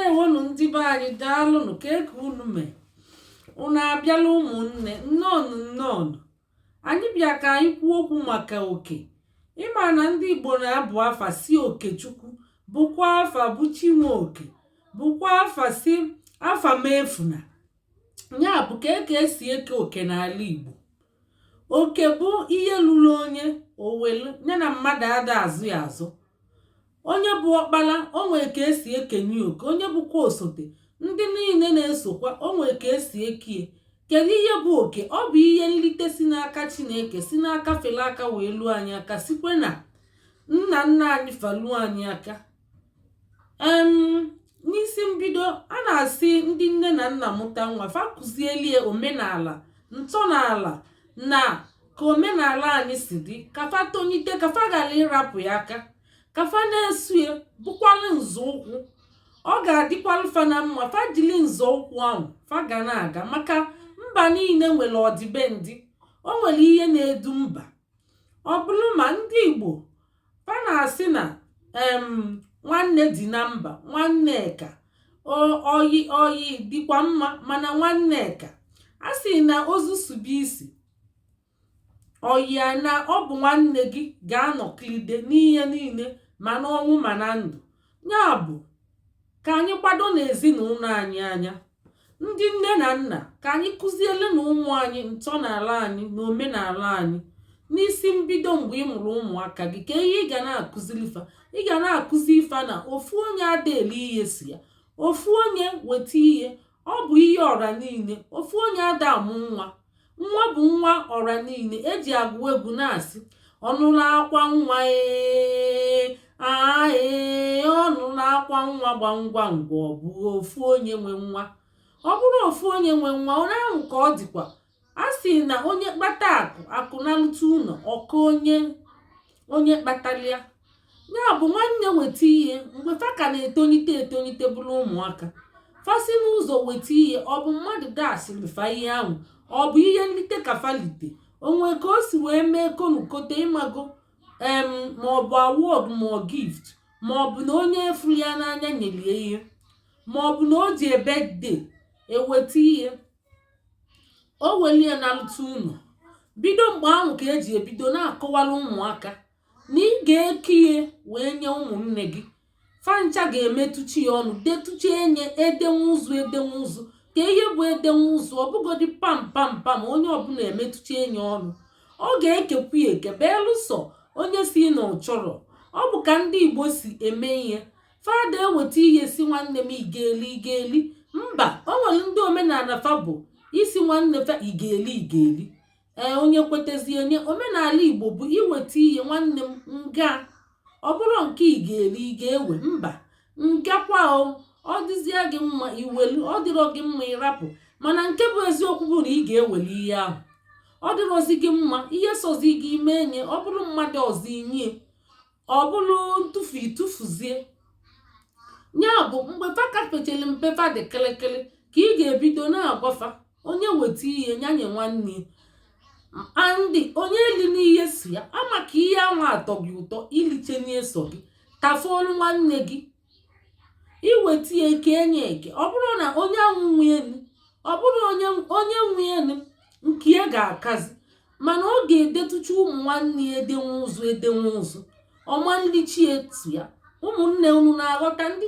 Ndewonu ndị be anyị, daalụnụ. Ka eke unu mee, unu abịala. Ụmụnne, nnọọnụ, nnọọnụ. Anyị bịa ka anyị kwuo okwu maka oke. Ịma na ndị Igbo na-abụ afa si Okechukwu, bụkwa afa bụ Chinwe oke, bụkwa afa si afa mefuna. Ya bụ, ka eke esi eke oke n'ala Igbo. Oke bụ ihe lụrụ onye owelu ya na mmadụ ada azụ ya azụ. Onye bụ ọkpara, o nwee ka esi ekenye oke. Onye bụkwa osote, ndị niile na-esokwa, o nwee ka esi ekie. Kedu ihe bụ oke? Ọ bụ ihe nlite si n'aka Chineke, si n'aka fere aka wee luo anyị aka, sikwe na nna nna anyị faluo anyị aka. N'isi mbido, a na-asị ndị nne na nna mụta nwa, fa kụzielie omenala, ntọala na ka omenala anyị si dị, ka fa tonyite, ka fa ghara ịrapụ ya aka, ka fa na-esue bụkwalụ nzọụkwụ. Ọ ga-adịkwalụ fa na mma fa jiri nzọụkwụ ahụ fa ga na-aga, maka mba niile nwere ọdịbendị, o nwere ihe na-edu mba. Ọ bụrụ ma ndị Igbo, fa na-asị na nwanne dị na mba, nwanne ka oyi oyi dịkwa mma, mana nwanne ka a sị na ozu sube isi oyi na ọ bụ nwanne gị ga-anọkilide n'ihe niile, ma n'ọnwụ ma na ndụ. Ya bụ, ka anyị kwado n'ezinụlọ anyị anya. Ndị nne na nna, ka anyị kụziele na ụmụ anyị ntọala anyị na omenala anyị. N'isi mbido, mgbe ị mụrụ ụmụaka gị, ka ihe ị ga na-akụziri fa, ị ga na-akụzi ife na ofu onye ada eli ihe si ya. Ofu onye weta ihe, ọ bụ ihe ọra niile. Ofu onye ada amụ nwa. Nwa bụ nwa ọra niile. Eji agụ egwu na-asị, "Ọnụrụ akwa nwa ee aa ee, ọnụrụ akwa nwa gba ngwa ngwa." Ọ bụ ofu onye nwe nwa? Ọ bụrụ ofu onye nwe nwa, onye ahụ ka ọ dịkwa. A sị na onye kpata akụ, akụ na-alụta ụlọ ọka onye onye kpatalịa ya. Bụ nwanne weta ihe, mgbe fa ka na-etolite etolite, bụrụ ụmụaka, fasi n'ụzọ weta ihe, ọ bụ mmadụ dasịrị fa ihe ahụ, ọ bụ ihe nlite ka falite onwe ka o si wee mee konukote ịmago ma ọ bụ award, ma ọ gift, ma ọ bụ na onye fụrụ ya n'anya nyelie ihe, ma ọ bụ na o ji birthday eweta ihe, o welie na lụta ụlọ. Bido mgbe ahụ ka eji ebido na-akọwara ụmụaka na ị ga-eke ihe wee nye ụmụnne gị. Fancha ga-emetụchi ya ọnụ, detụcha enye edenwe ụzụ, edenwe ụzụ. Ka ihe bụ edenwe ụzụ, ọ bụgodi pam pam pam, onye ọbụla emetụcha enye ọnụ. Ọ ga-ekekwu ya eke belụsọ onye si na ọ chọrọ. Ọ bụ ka ndị Igbo si eme ihe. Fada eweta ihe si, "Nwanne m, ị ga-eli, ị ga-eli." Mba, o nwere ndị omenala fa bụ isi nwanne fa, "Ị ga-eli, ị ga-eli." Ee, onye kwetezie nye. Omenala Igbo bụ iweta ihe, "Nwanne m, nga." Ọ bụrụ nke ị ga-eli, ị ga-ewe, mba, ngakwa o. Ọ dịzie gị mma, iwelu. Ọ dịrọ gị mma, ịrapụ. Mana nke bụ eziokwu bụ na ị ga-eweli ihe ahụ. Ọ dịrọzi gị mma, ihe sozi gị ime nye. Ọ bụrụ mmadụ ọzọ, inye. Ọ bụrụ ntụfu, ịtụfuzie. Ya bụ, mgbe fa kafechara mpe, fa dị kịlịkịlị, ka ị ga-ebido na-agwafa, onye weta ihe, nyanye nwanne andị onye eli n'ihe si ya ama ka ihe ahụ atọ gị ụtọ, iliche n'iso gị tafuolu nwanne gị. Iweta ya, eke enye eke. Ọ bụrụ na onye ahụ nwe elu, ọ bụrụ onye nwe elu, nke ya ga-akazi. Mana ọ ga-edetucha ụmụ nwanne ya edenwe ụzụ, edenwe ụzụ ọma nlichi etu ya. Ụmụnne, unu na-aghọta? Ndị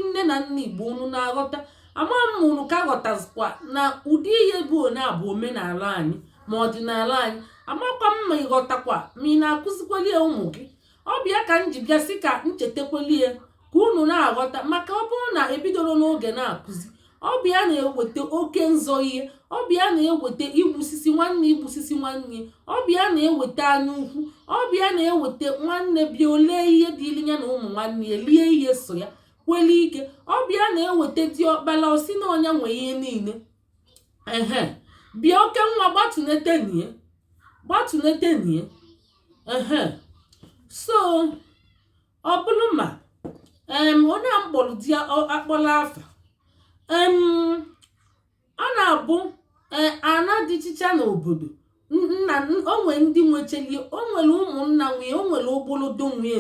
nne na nna Igbo, unu na-aghọta? Ama m unu ka ghọtazikwa na ụdị ihe bụ one a bụ omenala anyị ma ọdịnala anyị. Amakwa m ma ịghọtakwa, ma ị na-akụzikweli ya ụmụ gị. Ọ bịa ka m ji bịa sị ka nchetakweli ya, ka unu na-aghọta, maka ọ bụrụ na ebidoro n'oge na-akụzi, ọ bịa na-eweta oke nzọ ihe, ọ bịa na-eweta igbusisi nwanne, igbusisi nwanne, ọ bịa na-eweta anya ukwu, ọ bịa na-eweta nwanne bịa ole ihe dịrị ya na ụmụ nwanne ya lie ihe so ya kwele ike, ọ bịa na-eweta diọkpala osi na ọnya nwe ihe niile. Ehe, bịa oke nwa, gbatunetenie, gbatunetenie. Ehe, so ọ bụrụ ma onye a mkpọrọ di akpọrọ afa a na-abụ ana dịchicha n'obodo nna o nwere ndị nwechelie. O nwere ụmụnna nwunye, o nwere ogbolodo nwunye,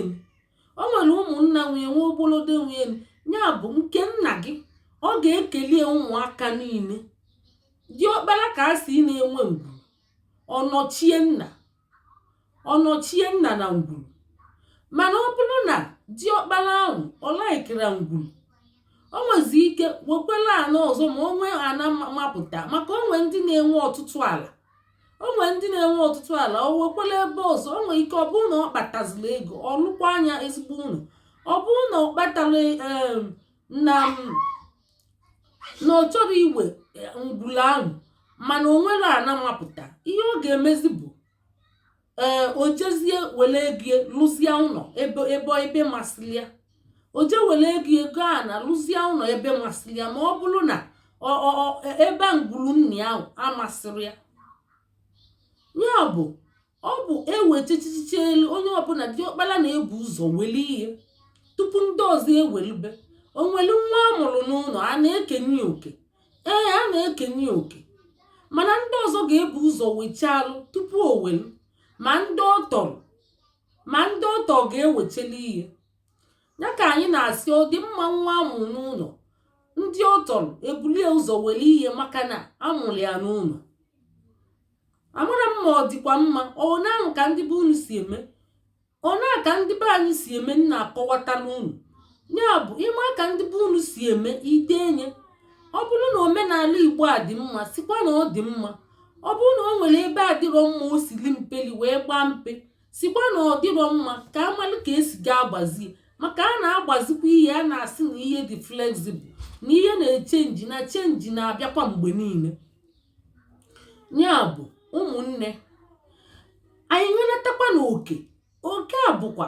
o nwere ụmụnna nwunye nwe ogbolodo nwunye. Ya bụ, nke nna gị, ọ ga-ekelie ụmụaka niile. Diọkpara ka a sị na-enwe ngwuru, ọnọchie nna, ọnọchie nna na ngwuru. Mana ọ bụrụ na diọkpara ahụ ọ laikira ngwuru, o nwezi ike wekwela ana ọzọ, ma o nwee ana mapụta, maka onwe ndị na-enwe ọtụtụ ala, onwe ndị na-enwe ọtụtụ ala, o wekwela ebe ọzọ. O nwere ike ọ bụrụ na ọ kpataziri ego, ọ lụkwa anya ezigbo ụlọ. Ọ bụrụ na ọ kpatara na ọ chọrọ iwe ngwuru ahụ, mana o nwere ana mapụta, ihe ọ ga-emezi bụ, ee, o jezie were ego lụzie ụlọ ebe masịrị ya. O je were ego a na lụzie ụlọ ebe masịrị ya, ma ọ bụrụ na ebe ngwuru nna ahụ amasịrị ya. Ya bụ, ọ bụ ewechichiche elu, onye ọbụla, diọkpara na-ebu ụzọ were ihe tupu ndị ọzọ ewelube. Onwere nwa amụrụ n'ụlọ, a na-ekenye oke? Ee, a na-ekenye oke, mana ndị ọzọ ga-ebu ụzọ wechalụ tupu o welu. Ma ndị ọ tọrọ, ma ndị ọ tọrọ ga-ewecheli ihe ya. Ka anyị na-asị, ọ dị mma, nwa amụrụ n'ụlọ, ndị ọ tọrọ ebulie ụzọ were ihe, maka na amụrụ ya n'ụlọ. Amara m ma ọ dịkwa mma. Ọ na ahụ ka ndị be unu si eme, ọ na ka ndị be anyị si eme, nna akọwatala unu. Ya bụ, ịma ka ndị be unu si eme idenye. Ọ bụrụ na omenala Igbo a dị mma, sikwa na ọ dị mma. Ọ bụrụ na o nwere ebe adịrọ mma, o sili mpeli wee gbaa mpe, sikwa na ọ dịrọ mma, ka amalụ ka esi ga agbazie, maka a na-agbazikwa ihe. A na-asị na ihe dị flexible, na ihe na-echange, na change na-abịakwa mgbe niile. Ya bụ, ụmụnne anyị, nwenatakwa na oke. Oke a bụkwa,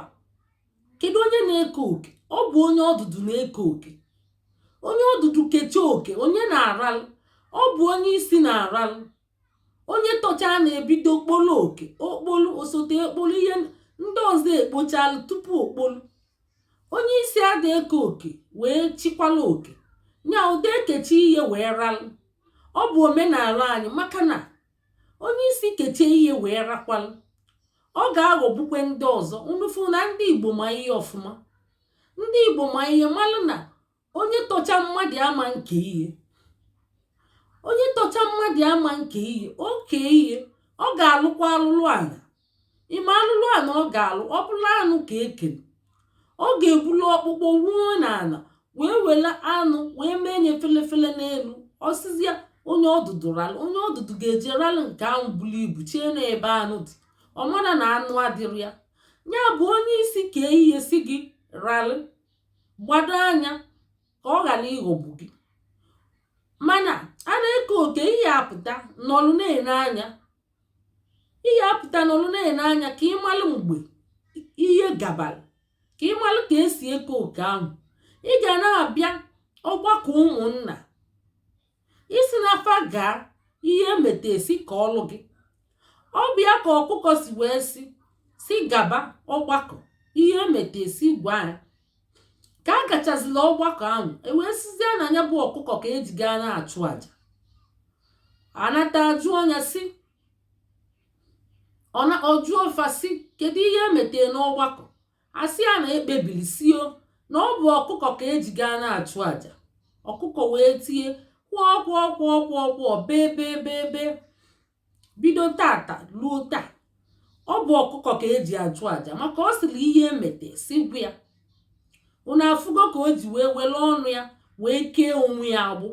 kedu onye na-eke oke? Ọ bụ onye ọdụdụ na-eke oke. Onye ọdụdụ kechie oke, onye na-aralụ? Ọ bụ onye isi na-aralụ. Onye tọcha na-ebido kpolu oke, okpolu osote ekpolu, ihe ndị ọzọ ekpochalụ tupu okpolu. Onye isi ada eke oke wee chikwala oke nya ụda ekechi ihe wee ralụ. Ọ bụ omenala anyị, maka na onye isi kechie ihe wee rakwalụ, ọ ga-aghọgbukwe ndị ọzọ. Unufu na ndị Igbo ma ihe ọfụma. Ndị Igbo ma ihe, malụ na onye tọcha mmadụ ama nke ihe, onye tọcha mmadụ ama nke ihe oke ihe. Ọ ga-alụkwa alụlụ ala. Ime alụlụ ala ọ ga-alụ, ọ bụla anụ ka ekele, ọ ga-ebulu ọkpụkpụ wuo n'ala, wee were anụ wee mee nye felefele n'elu ọsịzịa. Onye ọdụdụ ralụ, onye ọdụdụ ga-eje ralụ nke ahụ buru ibu, chie n'ebe anụ dị, ọ mara na anụ adịrị ya. Ya bụ, onye isi kee ihe si gị ralụ, gbado anya ka ọ ghara ịghọgbu gị. Mana a na-eke oke, ihe apụta nọlụ na-ene anya, ihe apụta nọlụ na-ene anya, ka ịmalụ mgbe ihe gabara, ka ịmalụ ka esi eke oke ahụ. Ị ga na-abịa ọgbakọ ụmụnna, isi n'afa gaa ihe emete esi ka ọlụ gị. Ọ bụ ya ka ọkụkọ si wee si gaba ọgbakọ, ihe emete esi gwa ya. Ka a gachazila ọgbakọ ahụ, ewee sizie na ya bụ ọkụkọ ka eji gaa na-achụ àjà. Anata ajụ anya si ọjụọ fa si, kedu ihe emete n'ọgbakọ? Asị ya na ekpebiri sio na ọ bụ ọkụkọ ka eji gaa na-achụ àjà. Ọkụkọ wee tie kwụọ kwụọ kwụọ kwụọ kwụọ, bee bee bee bee, bido tata luo taa, ọ bụ ọkụkọ ka eji achụ àjà, maka ọ sịrị ihe emete si gwa ya. Unu afụgo ka o ji wee were ọnụ ya wee kee onwe ya agbụ.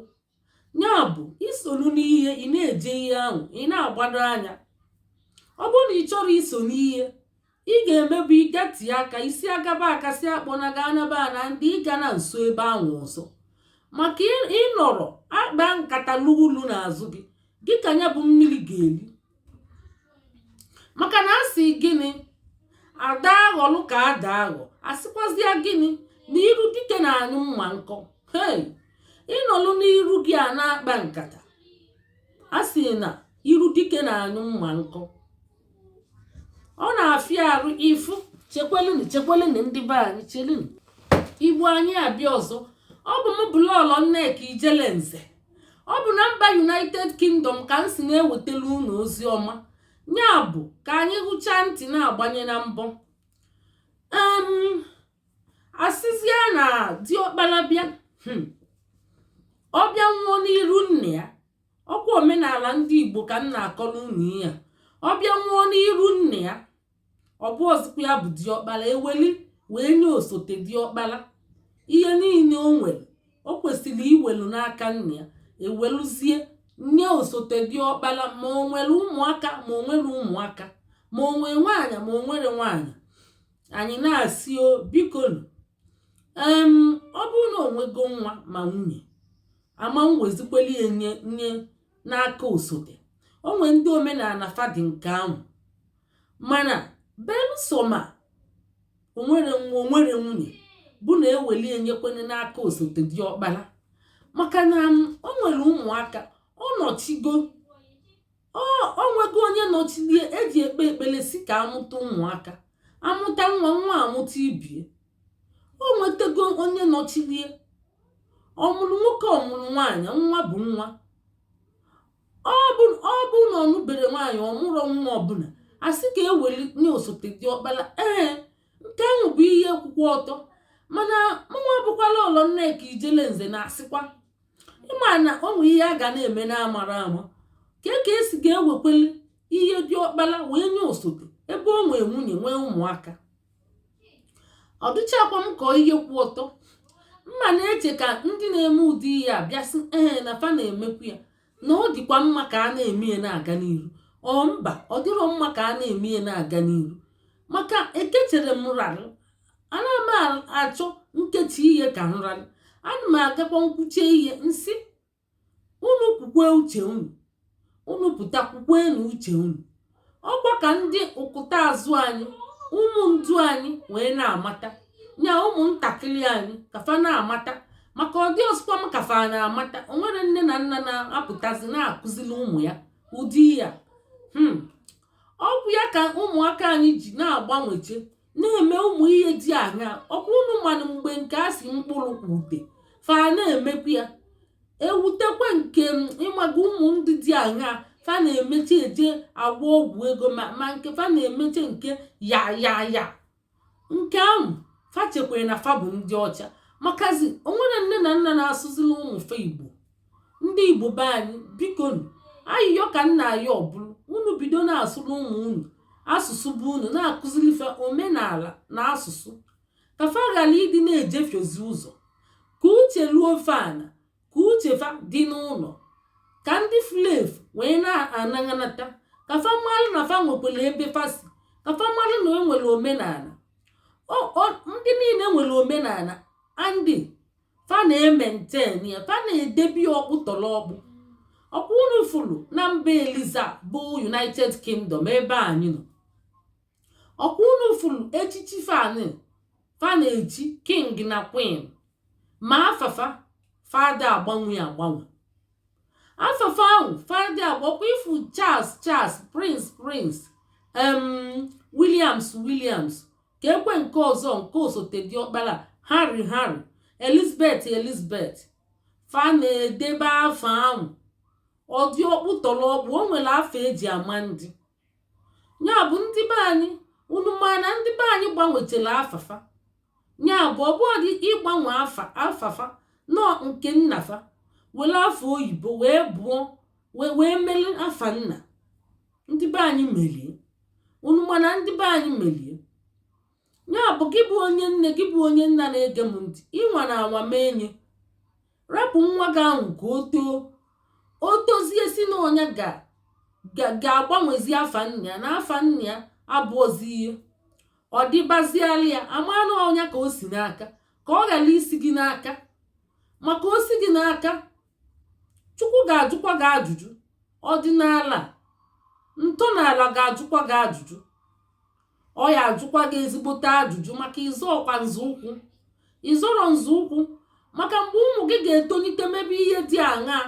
Ya bụ, isolu n'ihe ị na-eje, ihe ahụ ị na-agbado anya. Ọ bụrụ na ị chọrọ iso n'ihe ị ga-emebu, ịgatie aka isi agaba akasị akpọna ga anaba na ndị ịga na nso ebe ahụ ọzọ, maka ịnọrọ akpa nkata lulu n'azụ gị, gị ka ya bụ mmiri ga-eli. Maka na asị gịnị, ada aghọlụ ka ada aghọ, asịkwazịa gịnị, na iru dike na-anyụ mma nkọ. Hei, ịnọlụ n'iru gị a na-akpa nkata, a sị na iru dike na-anyụ mma nkọ, ọ na-afịa arụ ịfụ. Chekwelunu, chekwelunu, ndị be anyị, chelunu. Igbo anyị abịa ọzọ. Ọ bụ m bụ Lọlọ Nneka Ijele Nze. Ọ bụ na mba United Kingdom ka m si na-ewetara unu ozi ọma. Ya bụ, ka anyị hụchaa ntị na-agbanye na mbọ. Asịzịa na diọkpara bịa, ọ bịa nwụọ n'iru nna ya. Ọkwa omenala ndị Igbo ka m na-akọrọ unu ihe a. Ọ bịa nwụọ n'iru nna ya, ọ bụ ọzọkwa ya bụ diọkpara, eweli wee nye osote diọkpara ihe niile o nwere o kwesịrị iwelu n'aka nna ya, eweluzie nye osote diọkpara, ma o nwere ụmụaka, ma o nwere ụmụaka, ma o nwee nwaanyị, ma o nwere nwaanyị. Anyị na-asị o bikonu, ọ bụrụ na o nwego nwa ma nwunye, ama m wezikweli ya nye n'aka osote. O nwee ndị omenala fadị nke ahụ, mana belụsọ ma o nwere nwa, o nwere nwunye, bụ na eweli enyekwene n'aka osote diọkpara, maka na o nwere ụmụaka, ọ nọchigo, o nwego onye nọchilie. Eji ekpe ekpere si ka amụta ụmụaka, amụta nwa, nwa amụta ibie. O nwetago onye nọchilie, ọmụrụ nwoke, ọmụrụ nwaanyị, nwa bụ nwa. Ọ bụ na ọ nụbere nwaanyị, ọ mụrọ nwa ọbụla, asị ka eweli nye osote diọkpara. Ee, nke ahụ bụ ihe kwụkwọ ọtọ, mana mụnwa bụkwala ọlọ Nneka Ijele Nze na-asịkwa, ịma na ọ nwe ihe a ga na-eme na-amara ama ka esi ga-ewekweli ihe diọkpara wee nye osote ebe o nwee nwunye, nwee ụmụaka. Ọ dịchakwa m ka ihe kwụ ọtọ. Mma na-eche ka ndị na-eme ụdị ihe a bịa sị ee na fa na-emekwu ya, na ọ dịkwa mma ka a na-eme ya na-aga n'iru. Ọ mba, ọ dịrọ mma ka a na-eme ya na-aga n'iru, maka ekechere m nrarị, ana m achọ nkechi ihe ka nrarị. Ana m agakwa nkwuche ihe nsị unu kwukwe uche unu, unu pụta kwukwe na uche unu. Ọkwa ka ndị ụkụta azụ anyị, ụmụ ndu anyị wee na-amata nya, ụmụntakịrị anyị ka fa na-amata, maka ọ dị ọzọkwa m ka fa na-amata. O nwere nne na nna na-apụtazi na-akụzili ụmụ ya ụdị ya. Ọgwụ ya ka ụmụaka anyị ji na-agbanweche, na-eme ụmụ ihe dị aṅa. Ọkwa unu manụ mgbe nke a si mkpụrụ ute fa na-emekwa ya, ewutekwe nke ịmaga ụmụ ndị dị aṅa fa na-emeche eje agwọ ọgwụ ego, ma nke fa na-emeche nke ya ya ya nke ahụ fa chekwere na fa bụ ndị ọcha. Makazi onwere nne na nna na-asụzili ụmụ fa Igbo. Ndị Igbo be anyị, bikonu, ayịyọ ka nna ya ọbụrụ unu bido na-asụrụ ụmụ unu asụsụ bụ unu, na-akụziri fa omenala na asụsụ, ka fa ghara ịdị na-ejefiozi ụzọ, ka uche luo fa ana, ka uche fa dị n'ụlọ, ka ndị furu efu wee na-anaghanata, ka fa malụ na fa nwekwara ebe fa si, ka fa malụ na e nwere omenala. Ndị niile nwere omenala andị fa na-emaintain ya, fa na-edebi ya ọkpụ tọrọ ọkpụ. Ọkwa unu furu na mba Eliza bụ United Kingdom ebe anyị nọ, ọkwa unu furu echichi fa na-echi king na queen, ma afafa fada agbanwe agbanwe, afafa ahụ fada agbakwa ifu Charles Charles, Prince Prince, Williams Williams, ka ekwe nke ọzọ, nke osote diọkpara Harry Harry, Elizabeth Elizabeth, fa na-edebe afọ ahụ ọ dị ọkpụ tọrọ ọkpụ. O nwere afọ eji ama ndị ya bụ ndị be anyị. Unu ma na ndị be anyị gbanwechara afafa ya bụ ọ bụghị ịgbanwe afa afafa nọọ nke nnafa, were afọ oyibo wee bụọ wee meli afa nna. Ndị be anyị melie. Unu ma na ndị be anyị melie. Ya bụ, gị bụ onye nne, gị bụ onye nna na-ege m ntị, ịnwa na anwa mee nye rapụ nwa gị ahụ ka o too, o tozie, si na ọnya ga-agbanwezi afa nna ya, na afa nna ya abụọzi ihe ọ dịbaziala ya ama na ọnya ka o si n'aka, ka ọ ghara isi gị n'aka, maka o si gị n'aka, Chukwu ga-ajụkwa gị ajụjụ, ọdịnala ntọala ga-ajụkwa gị ajụjụ, ọ ya ajụkwa gị ezigbote ajụjụ, maka ịzọ ọkwa nzọụkwụ ịzọrọ nzọụkwụ, maka mgbe ụmụ gị ga-etolite mebe ihe dị aṅaa,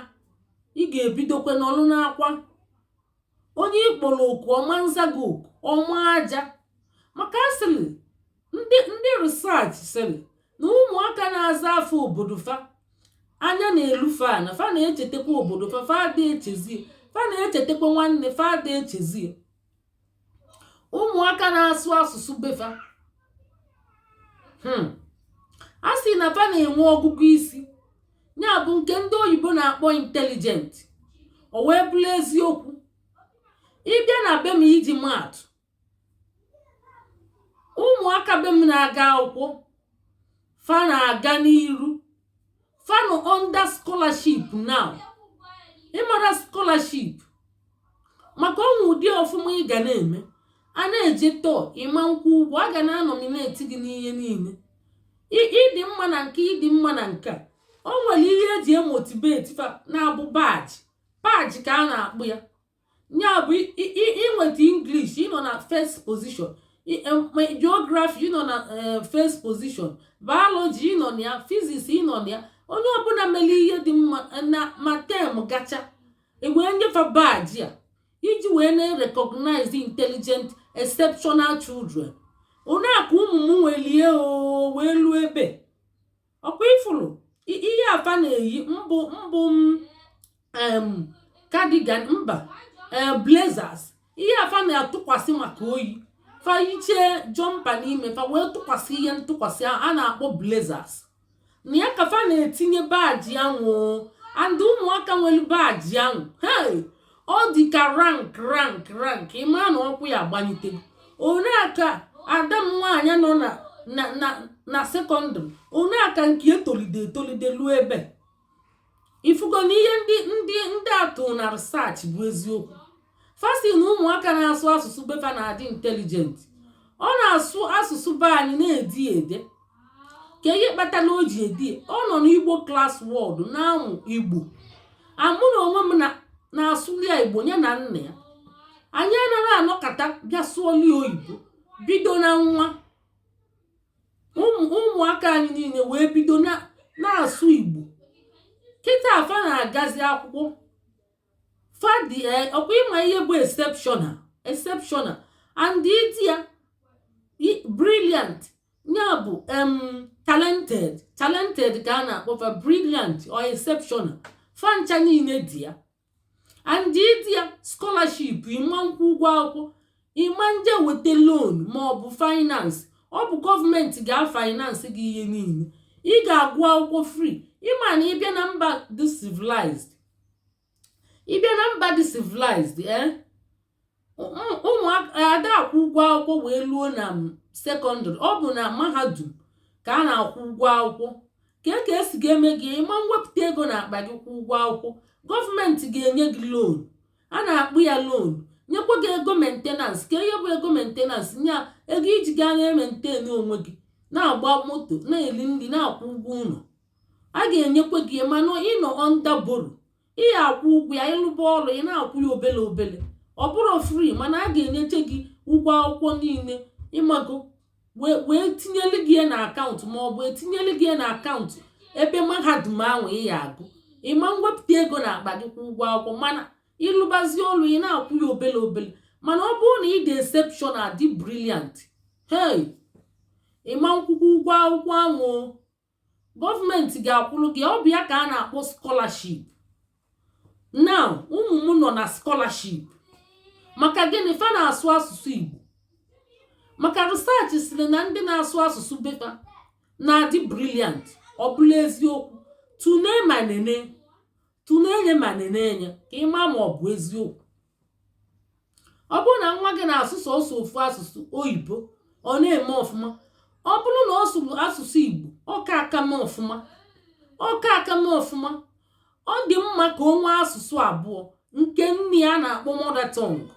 ị ga-ebidokwe n'ọlụ n'akwa. Onye ịkpọrọ oku ọma nza gị oku ọma aja, maka asịrị ndị research sịrị na ụmụaka na-aza afọ obodo fa anya na-elufe ana, fa na-echetakwa obodo fa, fa ada echezie, fa na-echetakwa nwanne fa, ada echezie. Ụmụaka na-asụ asụsụ befa. A sị na fa na-enwe ọgụgụ isi, ya bụ nke ndị oyibo na-akpọ intelligent. O wee bụrụ eziokwu. Ịbịa na be m, iji maatụ, ụmụaka be m na-aga akwụkwọ, fa na-aga n'iru. Fa nọ under scholarship now. Ịmara scholarship, maka ọnwa ụdị ọfụma ị ga na-eme, a na-eje tọọ ịma nkwụ ụgwọ, a ga na-anominate gị n'ihe niile. Ịdị mma na nke, ịdị mma na nke a, o nwere ihe eji emotivate fa, na-abụ badge. Badge ka a na-akpụ ya. Ya bụ, inweta English, ịnọ na first position, geography, ịnọ na first position, biology, ịnọ na ya, physics, ịnọ na ya. Onye ọbụla mere ihe dị mma na ma term gacha, ewee nyefe badge a iji wee na-recognize intelligent, exceptional children. One ka ụmụ m nwelie o wee luo ebe ọkwa ifuru ihe afa na-eyi mbụ mbụ m, cardigan, mba, blazers, ihe afa na-atụkwasị maka oyi. Fa yichie jumper n'ime fa, wee tụkwasị ihe ntụkwasị a na-akpọ blazers na ya, ka fa na-etinye badge ahụ. And ụmụaka nwere badge ahụ, hey, ọ dị ka rank, rank, rank. Ịma na ọkwụ ya agbanyite. One aka ada m nwaanyị nọ na secondary, one aka nke etolide etolide luo ebe ifugo na ihe ndị atụ na research bụ eziokwu. Fasi na ụmụaka na-asụ asụsụ befa na-adị intelligent. Ọ na-asụ asụsụ be anyị, na-edi ede. Ka ihe kpatara o ji edi, ọ nọ n'Igbo Class World na-amụ Igbo. Amụ na onwe m na-asụli ya Igbo, ya na nna ya. Anyị anaghị anọkọta bịa sụọli oyibo. Bido na nwa, ụmụaka anyị niile wee bido na-asụ Igbo. Kịta afa na-agazi akwụkwọ, fadi ọkwa ịma ihe bụ exceptional, exceptional and ịdị ya brilliant, ya bụ talented. Talented ka a na-akpọfa, brilliant or exceptional. Fa ncha niile dị ya and ịdị ya scholarship, ịma nkwụ ụgwọ akwụkwọ, ịma nje weta loan ma ọ bụ finance. Ọ bụ gọọmenti ga-afinance gị ihe niile. Ị ga-agụ akwụkwọ free. Ịma na ịbịa na mba dị civilized, ịbịa na mba dị civilized, ụmụaka ada akwụ ụgwọ akwụkwọ wee luo na secondary. Ọ bụ na mahadum ka a na-akwụ ụgwọ akwụkwọ. Ka esi ga-eme gị ịma mwepụta ego na akpa gị kwụ ụgwọ akwụkwọ? Gọọmenti ga-enye gị loan, a na-akpụ ya loan, nyekwa gị ego maintenance. Ka ihe bụ ego maintenance? Nya ego iji gaa na-emaintain onwe gị, na-agba moto, na-eri nri, na-akwụ ụgwọ ụlọ. A ga-enyekwa gị, mana ịnọ under borrow, ị akwụ ụgwọ ya. Ịlụba ọrụ, ị na-akwụ ya obele obele. Ọ bụrụ free, mana a ga-enyeche gị ụgwọ akwụkwọ niile, ịmago, wee tinyelu gị ya na akaụntụ, ma ọ bụ etinyelu gị ya na akaụntụ ebe mahadum ahụ ị ya agụ. Ịma mwepụta ego na akpa gị kwụ ụgwọ akwụkwọ, mana ịlụbazi ọrụ, ị na-akwụ ya obele obele. Mana ọ bụrụ na ị dị exceptional, dị brilliant, hey, ịma nkwụkwọ ụgwọ akwụkwọ ahụ, gọọmenti ga-akwụrụ gị. Ọ bụ ya ka a na-akpọ scholarship. Now, ụmụ m nọ na scholarship. Maka gịnị? Fa na-asụ asụsụ Igbo. Maka research siri na ndị na-asụ asụsụ befa na-adị brilliant. Ọ bụla eziokwu, tune ma nene, tune enye ma nene enye, ka ị maa ma ọ bụ eziokwu. Ọ bụrụ na nwa gị na-asụ sọsọ ofu asụsụ oyibo, ọ na-eme ọfụma. Ọ bụrụ na ọ sụrụ asụsụ Igbo, ọ ka aka mee ọfụma, ọ ka aka mee ọfụma. Ọ dị mma ka o nwee asụsụ abụọ, nke nne ya na-akpọ mother tongue.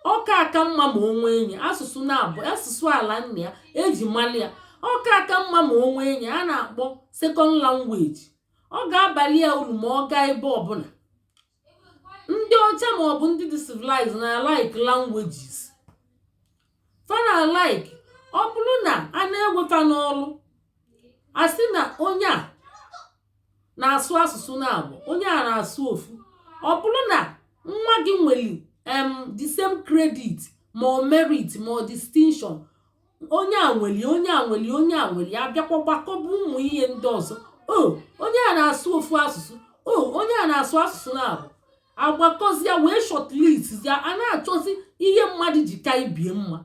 Ọ ka aka mma ma o nwee enyi asụsụ na-abụ asụsụ ala nna ya eji mali ya. Ọ ka aka mma ma o nwee enyi a na-akpọ second language. Ọ ga-abalị ya uru ma ọ gaa ebe ọbụla. Ndị ọcha ma ọ bụ ndị dị civilized na like languages fa na like. Ọ bụrụ na a na-ewefa n'ọrụ, asị na onye a na-asụ asụsụ na-abụ, onye a na-asụ ofu. Ọ bụrụ na nwa gị nwere the same credit, ma ọ merit, ma ọ distinction, onye a nwere, onye a nwere, onye a nwere, abịakwa gbakọba ụmụ ihe ndị ọzọ, o onye a na-asụ ofu asụsụ, o onye a na-asụ asụsụ na-abụ, agbakọzie wee shortlist ya. A na-achọzi ihe mmadụ ji ka ibie mma.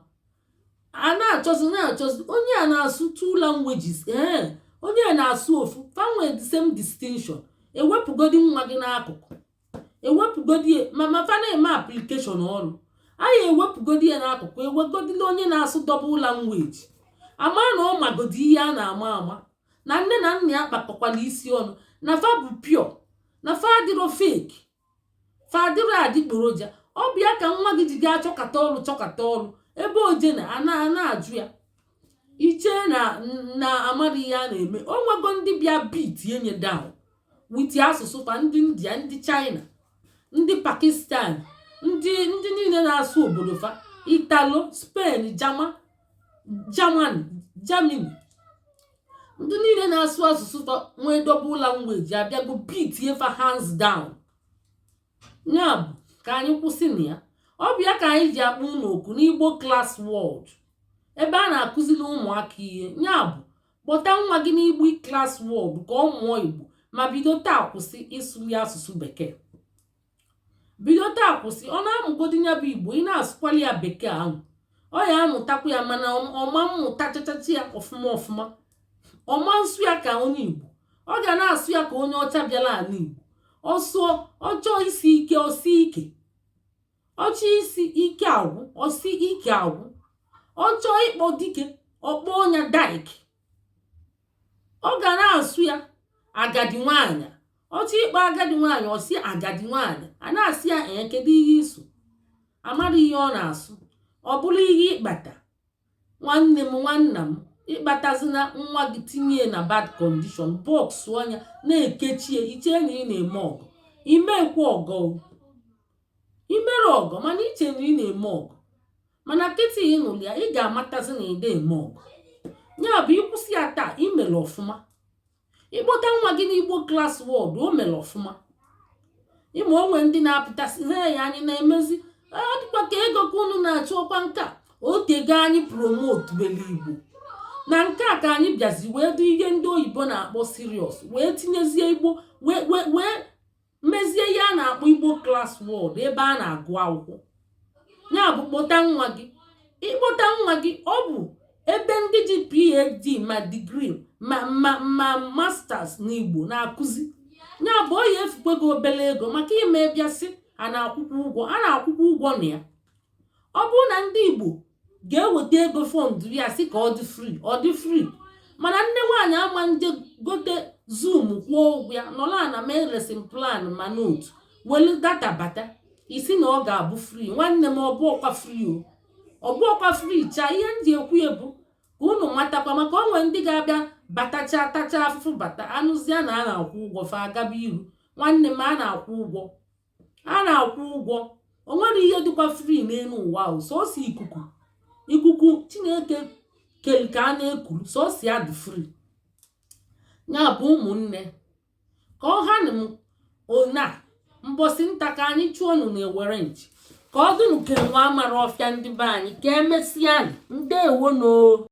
A na-achọzi, na-achọzi onye a na-asụ two languages. Ee, onye a na-asụ ofu, fa nwee the same distinction. Ewepụgodi nwa gị n'akụkụ, ewepụgodi ma fa na-eme application ọrụ anyị, ewepụgodi ya n'akụkụ, ewegodila onye na-asụ double language, ama na ọ magodi ihe a na-ama ama na nne na nna ya kpakọkwala isi ọnụ, na fa bụ pure, na fa adịrọ fake, fa adịrọ adịgboroja. Ọ bụ ya ka nwa gị ji gaa chọkata ọrụ, chọkata ọrụ ebe oje na ana na-ajụ ya iche na amara ihe a na-eme. O nwego ndị bịa beat enye down with asụsụ fa, ndị India, ndị China, ndị Pakistan, ndị niile na-asụ obodo fa, Italo, Spain, Germany, ndị niile na-asụ asụsụ fa nwee double language abịago beat fa hands down. Ya bụ ka anyị kwụsị na ya. Ọ bụ ya ka anyị ji akpọ unu oku n'Igbo Class World, ebe a na-akụziri ụmụaka ihe. Ya bụ, kpọta nwa gị n'Igbo Class World ka ọ mụọ Igbo, ma bido taa kwụsị ịsụ ya asụsụ Bekee. Bido taa kwụsị. Ọ na-amụgodi ya bụ Igbo, ị na-asụkwali ya Bekee ahụ, ọ ya amụtakwa ya, mana ọma mmụta chachacha ya ọfụma ọfụma. Ọma nsụ ya ka onye Igbo, ọ ga na-asụ ya ka onye ọcha bịara ala Igbo. Ọsụọ, ọchọọ isi ike, ọsi ike, ọchọ isi ike agwụ, ọsi ike agwụ, ọchọọ ịkpọ dike, ọkpọ ọnya dike. Ọ ga na-asụ ya agadi nwanyị. Ọchọ ịkpọ agadi nwanyị, ọsị agadi nwanyị. A na-asị ya, "Ee, kedu ihe ịsụ?" Amara ihe ọ na-asụ. Ọ bụrụ ihe ịkpata, nwanne m, nwanna m, ịkpatazina nwa gị tinye na bad condition, box ọnya na-ekechie iche na ị na-eme ọgọ. Imekwa ọgọ, imere ọgọ, mana iche na ị na-eme ọgọ. Mana kịtị ịnụrụ ya, ị ga-amatazi na ị eme ọgọ. Ya bụ, ịkwụsị ya taa, imere ọfụma. Ịkpọta nwa gị n'Igbo Class World, o mere ọfụma. Ịma onwe ndị na-apụtasị ha ya, anyị na-emezi, ọ dịkwa ka ego ka unu na-achọ. Ọkwa nke a otego anyị promote belu Igbo na nke a ka anyị bịazi wee dị ihe ndị oyibo na-akpọ serious, wee tinyezie Igbo, wee mezie ihe a na-akpọ Igbo Class World, ebe a na-agụ akwụkwọ. Ya bụ, kpọta nwa gị. Ịkpọta nwa gị, ọ bụ ebe ndị ji PhD, ma degree, ma masters n'Igbo na-akụzi. Ya bụ, ọ ya efukwe gị obere ego maka ime bịasị a na-akwụkwọ ụgwọ, a na-akwụkwọ ụgwọ na ya. Ọ bụrụ na ndị Igbo ga-eweta ego fund ya, sị ka ọ dị free, ọ dị free. Mana nne nwaanyị ama nje gote Zoom kwụọ ụgwọ ya, nọrọ ana mee lesson plan, ma note, welu data bata isi na ọ ga-abụ free. Nwanne m, ọ bụ ọkwa free o, ọ bụ ọkwa free chaa. Ihe m ji ekwu ebu ka unu matakwa, maka onwe ndị ga-abịa batacha tacha afụfụ bata anụzia na a na-akwụ ụgwọ, fa agaba iru. Nwanne m, a na-akwụ ụgwọ, a na-akwụ ụgwọ. O nwere ihe dịkwa free n'elu ụwa ahụ? Sọsọ ikuku, ikuku Chineke kere ka a na-ekuru, sọsọ ya dị free. Ya bụ, ụmụnne, ka ọ ha na m ona mbọsị nta ka anyị chụọ unu na-ewere nchi ka ọ dụnụ ka enwe amara ọfịa. Ndị be anyị, ka emesịa. Ndeewo no.